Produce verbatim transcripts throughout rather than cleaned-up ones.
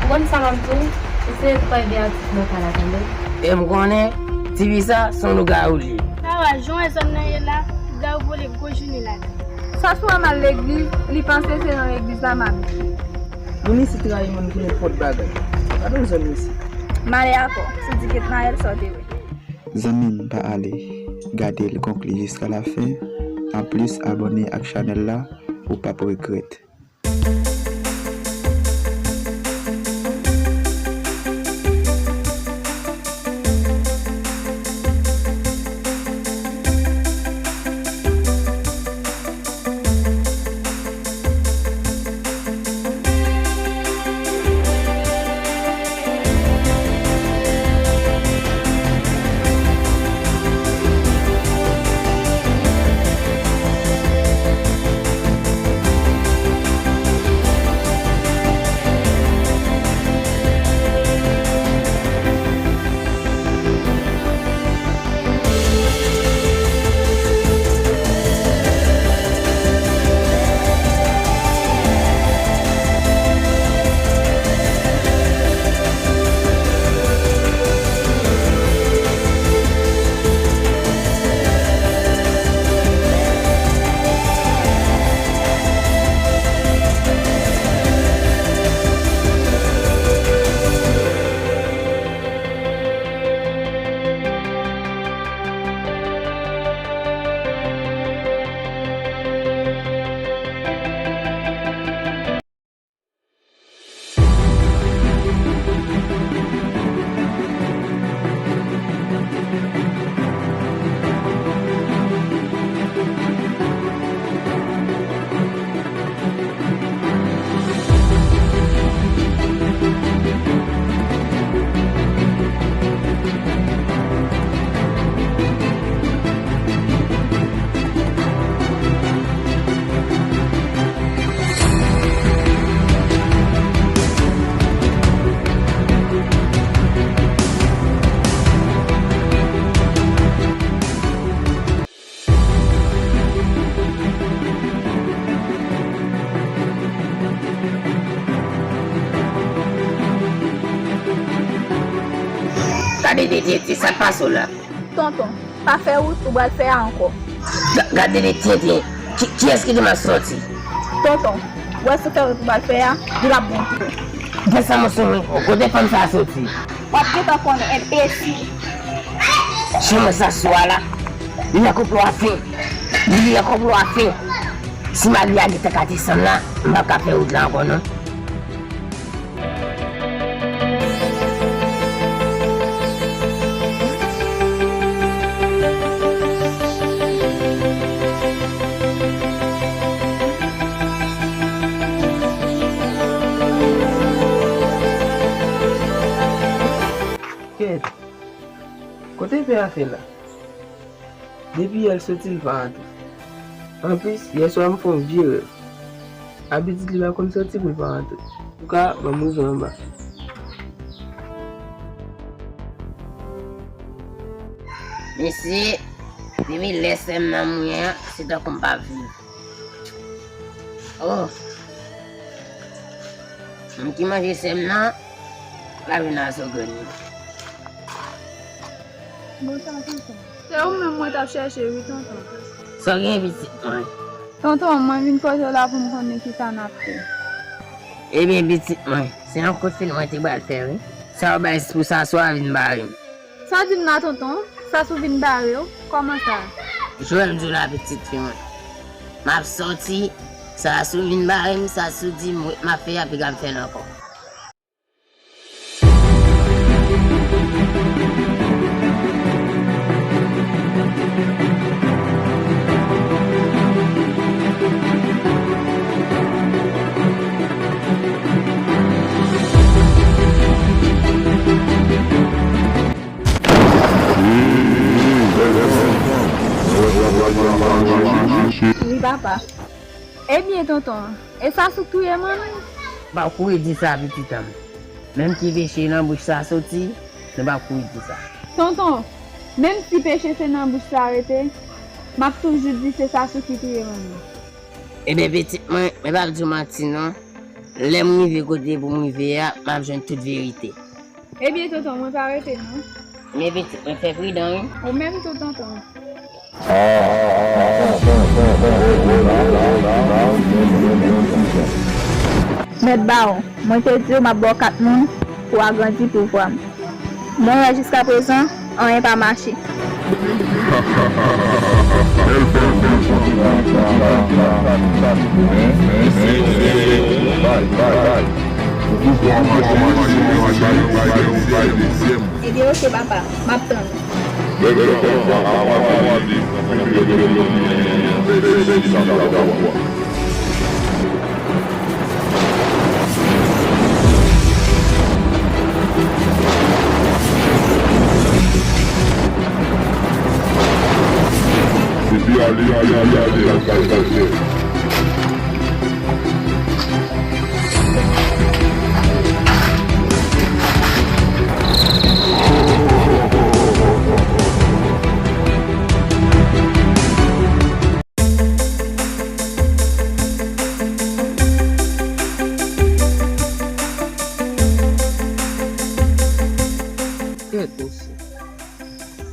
Konn sa m ap di w, eseye pa vin ak ti nan kay la, tande. E m konnen, tifi sa, se yon lougawou li ye. Sa w a, jan w wè zòn nan ye la, lougawou vole gwo jounen la. Sasou a m al legliz, li panse se nan legliz la m abite. Moun isit rayi moun pou nenpòt bagay. Pa bezwen isit. M ale ankò, sou di Ketmayèl sa w te wè. Zanmi m, pa ale. Gade l konkli jiska lafen. Anplis, abòne ak chanèl la, ou p ap regrèt. Gade de tete, sa k pase w la? Tonton, pa fè wout, ou pral fè a ankò. Ga-, gade de tete, ki, kiyès ki di m ap sòti? Tonton, ou wè si w fè wout ou pral fè a, di l ap bon pou ou. Gen sa m sou mwen, kote fanm sa a soti? W ap gentan konnen, enbesil. Chen mwen sa sou a la. Li nan konplo a fen. Li nan konplo a fen. Si mari a gentan ka desann la, m p ap ka fè wout la ankò non. Kèt, kote pè a fè la? Depi yè l soti, l pa rantre. Anplis, yèswa m fè yon vye rèv. Abitit li pa konn soti pou l pa rantre. Antouka, ban m rive anba. Mesye, depi lè sè m nan mouye a, se tankou m pa viv. Oh! Moun ki manje sè m nan, pa vin nan zògèn li. Bonswa, tonton. Se ou menm mwen t ap chèche, wi, tonton. Sa w gen, pitit mwen? Tonton, mwen vin kote w la pou m konnen kisa n ap fè. Ebyen, pitit mwen, se yon kout fil mwen te pral fè, wi. Sa w bay pou Sasou a vin bare m. Sa w di m la, tonton? Sasou vin bare w? Kòman sa? Jwenn m di w la, pitit fi mwen. M ap sòti, Sasou vin bare m, Sasou di m, wi, m ap fè a, piga m fè l ankò. Wi, papa. Ebyen, tonton, e Sasou k touye manmi? M p ap kouri di sa, pitit an m. Menm ki peche nan bouch sa soti, nou p ap kouri di sa. Tonton, menm si peche se nan bouch sa rete, m ap toujou di se Sasou ki touye manmi. Ebyen, pitit mwen, mwen p ap di w manti non. Lè m rive kote pou m rive a, m ap jwenn tout verite. Ebyen, tonton, mwen pa rete, non. Men pitit mwen, fè pridan, wi. Ou menm tou, tonton. Mèt Bawon, mwen te di w m ap ba w kat moun pou w agrandi pouvwa m. Mwen wè jiskaprezan, anyen pa mache. Ebyen, oke, papa, m ap tann ou. Epi ale, ale, ale, ale, ale, ale. Kèt, mesye.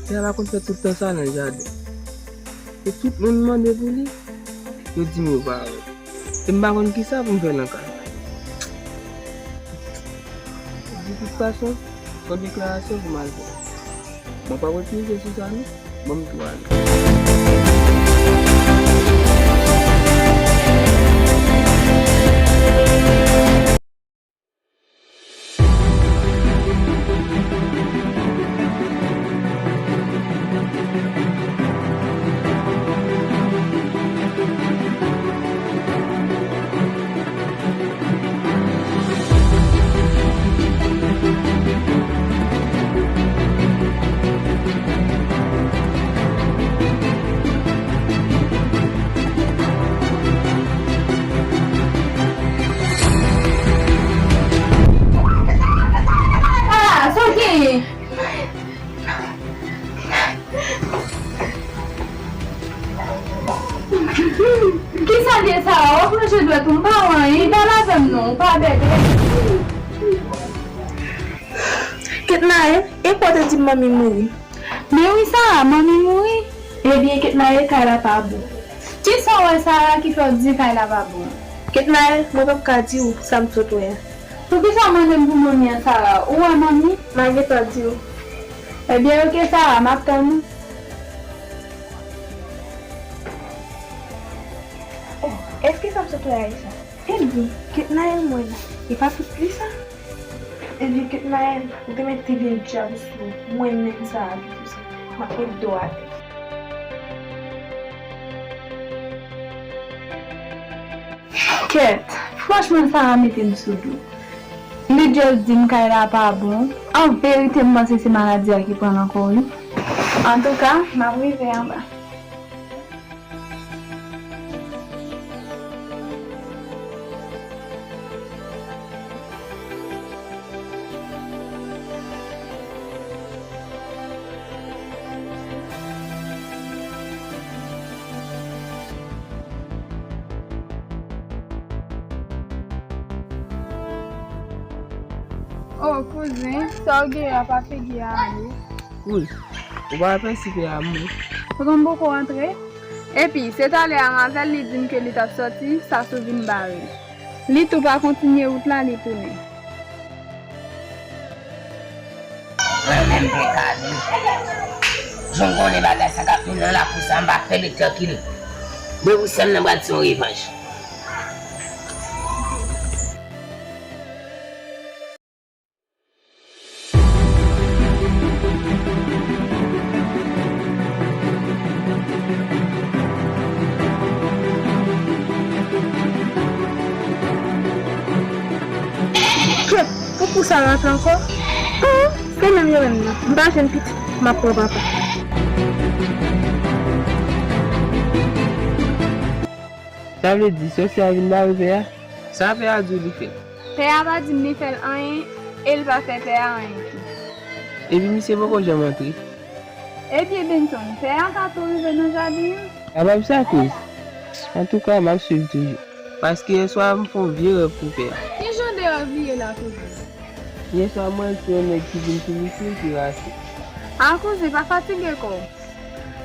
Pè a pa konn fè tout tan sa nan jaden. E tout moun mande pou li, yo di m yo pa wè l. E m pa konn kisa pou m fè nan ka sa. De tout fason, se yon deklarasyon pou m al fè. Mwen p ap ret mize sou sa non, ban m tou ale. Ah, sa w genyen? Kisa l ye sa a? W ap lonje dwèt ou, m pa wè anyen. Pale avè m non, ou pa bèbè. Ketnael, e kwa w te di m manmi mouri? Men wi Sara, manmi mouri. Ebyen, Ketnael, kay la pa bon. Kisa w wè Sara ki fè w di kay la pa bon? Ketnael, mwen p ap ka di w sa m sot wè a. Poukisa w mande m pou manmi an Sara? Ou wè manmi? M a gentan di w. Ebyen, oke Sara, m ap tann ou. Oh, èske sa m sot wè a e sa? Ebyen, Ketnael mwen la, e pa tout li sa? Ebyen, Ketnael, ou te mete vye dyab sou ou, mwen menm Sara ki fè sa, m ap met do atè. Kèt, franchman Sara mete m sou do. Li just di m kay la pa bon. An verite m panse se maladi a ki pran l ankò wi. Antouka, m ap rive anba. Oh, kouzen, sa w gen a pa figi a ale? Kouz, ou pa wè pèsi pè a mouri? Ou konn poko antre? Epi, se talè a m avè l, li di m ke li t ap sòti, sa sou vin bare l. Li tou pa kontinye wout la, li tounen. Mwen menm, Pè Kado, jan w konnen bagay sa k ap vin nan lakou sa, m pa fè li trankil. Mwen pou sè m nan pral se yon revanj. Kèt, ou pou sa rantre ankò? An, se menm yo menm nan. M pa jwenn pitit, m ap pran papa. Sa vle di, sòsyè a vin bare pè a? Sa pè a di w li fè? Pè a pa di m li fè l anyen, e l pa fè pè a anyen tou. Epi misye poko janm antre. Ebyen, Benson, pè a ka tou rive nan jaden an? Kapab sa kouz. Antouka, m ap swiv toujou. Paske yèswa m fè yon vye rèv pou pè a. Ki jan de rèv li ye la, kouzen? Yèswa mwen wè se yon nèg ki vin sou misye ki rase. A kouzen, pa fatige kò w.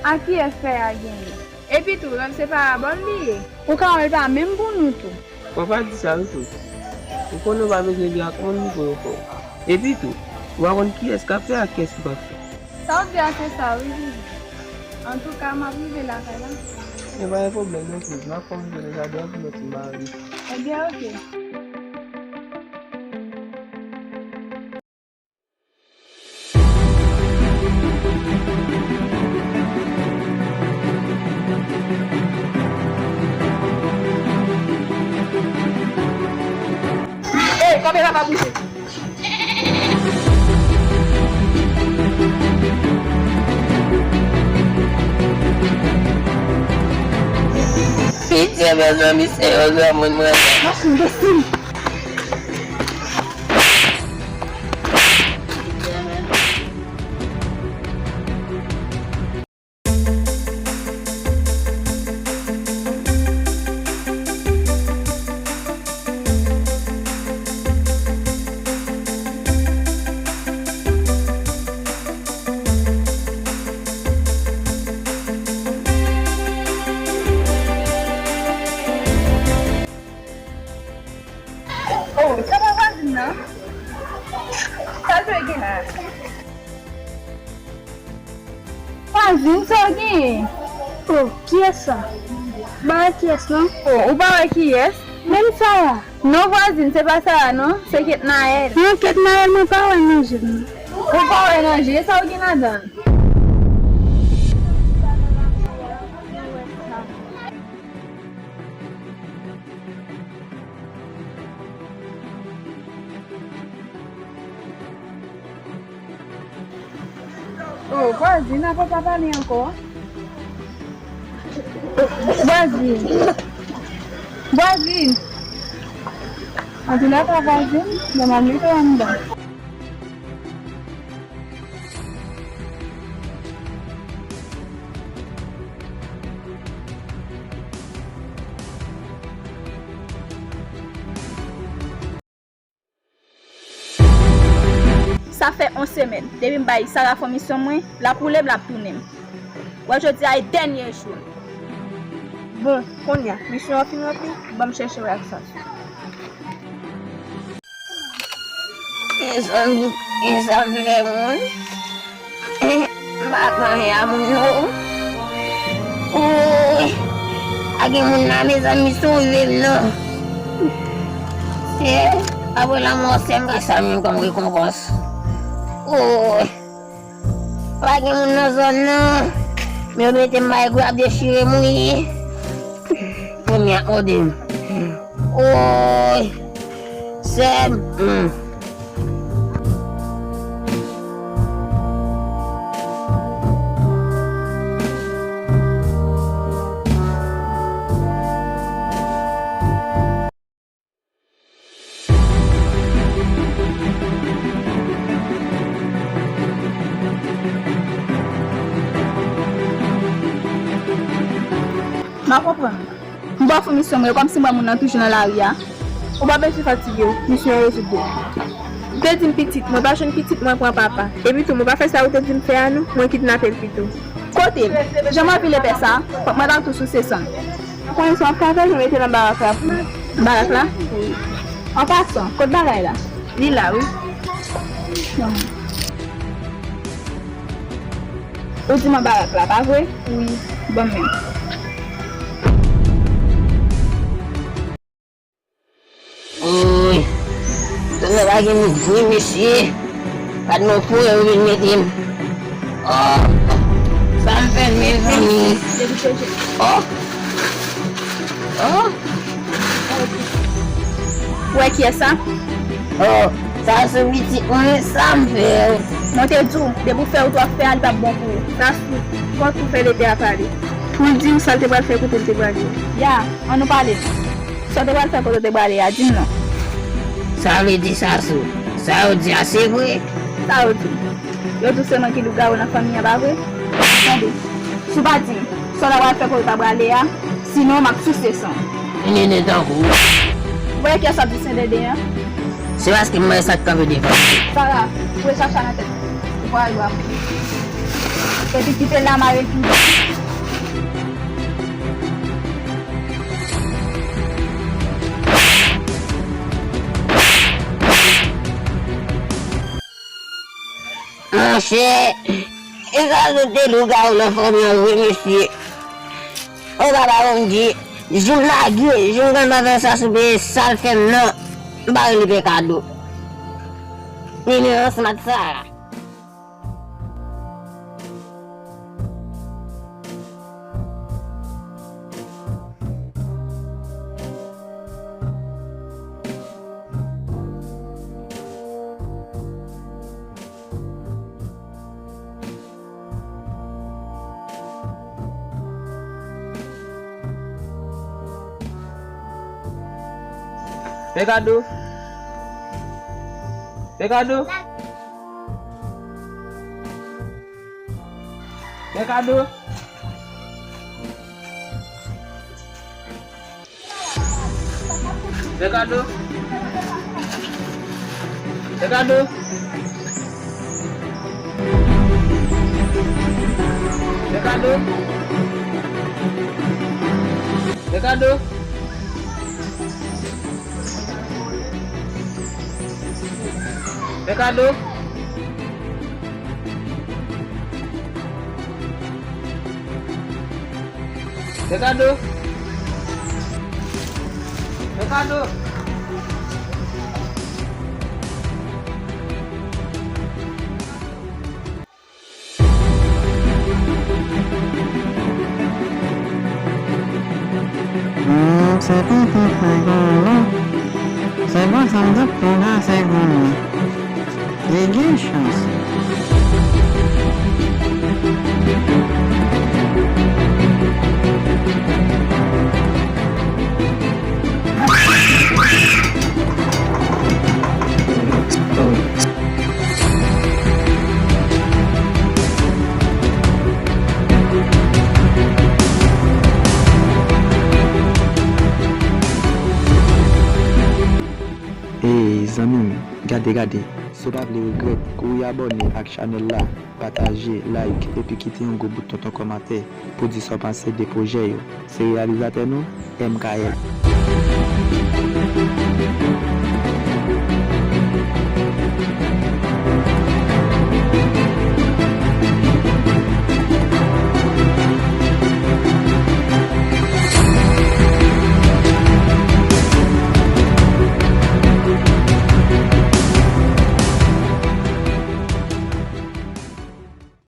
A kiyès pè a genyen? Epitou, rèv se parabòl li ye. Ou ka wè l pa menm pou nou tou. Fò w pa di sa wi, Kouz. Ou konnen w pa bezwen gen ak moun li pou yo fè w. Epitou, ou pa konn kiyès k ap fè ak kiyès ki p ap fè. Sa w di a se sa wi, Vivi. Antouka, m ap rive lakay la. Men pa gen pwoblèm non, Kouz. M ap fè yon vye deja, depi m soti m pa rive. Ebyen, oke. Ey, kanpe la, pa bouje. Pitye, mezanmi, se yon granmoun mwen. Mas enbesil. Oh, sa pa vwazin nan? Sa l vle gen la? Vwazin, sa w genyen? Oh, kiyès sa? M pa wè kiyès non. Oh, ou pa wè kiyès? Menm Sara. Non vwazin, se pa Sara non, se Ketnaèl. Non, Ketnaèl, mwen pa wè nan je l non. Ou pa wè nan je, sa w gen ladan l? Oh, vwazin, apa pa pale ankò? Vwazin. Vwazin. Antoulèka, vwazin, men m ap mete w anndan. Sa fè yon semèn depi m bay Sara fè misyon mwen, l ap woule m, l ap tounen m. Wè, jodi a e dènye jou l. Bon, kounye a, misyon an fin ranpli, ban m chèche wè ak sa. Mezanmi, mezanmi, lè moun. M pa konn anyen a moun yo. Woy! Pa gen moun la, mezanmi, sove m non. Se apre lanmò sè m ka sa menm kòm rekonpans. Woy! Pa gen moun nan zòn nan. Men yo mete m bay gwo ap dechire m wi. Kounye a, ode m. Woy! Sè m. Hmm. M pa konprann. M pa fè misyon mwen, kòmsi m wè moun nan toujou nan lari a. Ou pa bezwen fatige w, misyon an rezoud wi. Ou te di m pitit mwen pa jwenn pitit mwen pran papa. Epi tou, mwen pa fè sa ou te di m fè a non, mwen kidnape l pito. Kote l? Jan m anvi lepè sa, fòk mwen ta tou souse san l. Ou konnen sa w ap fè avè l, mete nan barak la pou mwen. Barak la? Wi. An pasan, kot bagay la? Li la, wi. Ou di m an barak la, pa vre? Wi. Ban m men. Woy, tonnè pa gen moun vre, mesye. Gad nan pwen yo vin mete m. Oh, sa m fè, mezanmi? Oh, oh. Ou wè kiyès sa? Oh, sa se pitit mwen, sa m fè? Mwen te di w, depi w fè wout w ap fè a, li p ap bon pou ou. Sa sou kont ou fè lepè a pale. Pou l di w sa l te pral fè, kote l te pral ye. Ya, ann nou pale. Sa w te pral fè kote w te prale a, di m non. Sa vle di sa sou. Sa yo di a se vre? Sa yo di? Yo di w se mwen ki lougawou nan fanmi an, pa vre? Tande, si w pa di m sa w ta pral fè kote w ta prale a, sinon m ap souse san w. Nene tankou. Ou wè kiyès ap di Sen Dede an? Se paske m wè sa k kanpe devan. Sara, foure chacha nan tèt ou. Ou pral wè apre. Epi kite l la mare tou. Monchè, e sa se te lougawou nan fanmi an vre, mesye. O papa, bon Dye, jou m lage, jou m konn papa sa sou peye sal fè m nan, m pa rele Pè Kado. Nini ansanm ak Sara. Pè Kado. Pè Kado. Pè Kado. Pè Kado. Pè Kado. Pè Kado. Pè Kado. Pè Kado. Pè Kado. Pè Kado. Hmm, se pa te fè gwo non. Se pa sa m t ap fè la, se gwo non. Li gen chans. Ey, zanmi m, gade, gade. Si w pa vle regrèt, kouri abòne ak chanèl la, pataje, like, epi kite yon gwo bout tonton kòmantè pou di sa w panse de pwojè yo. Se reyalizatè nou, M K L.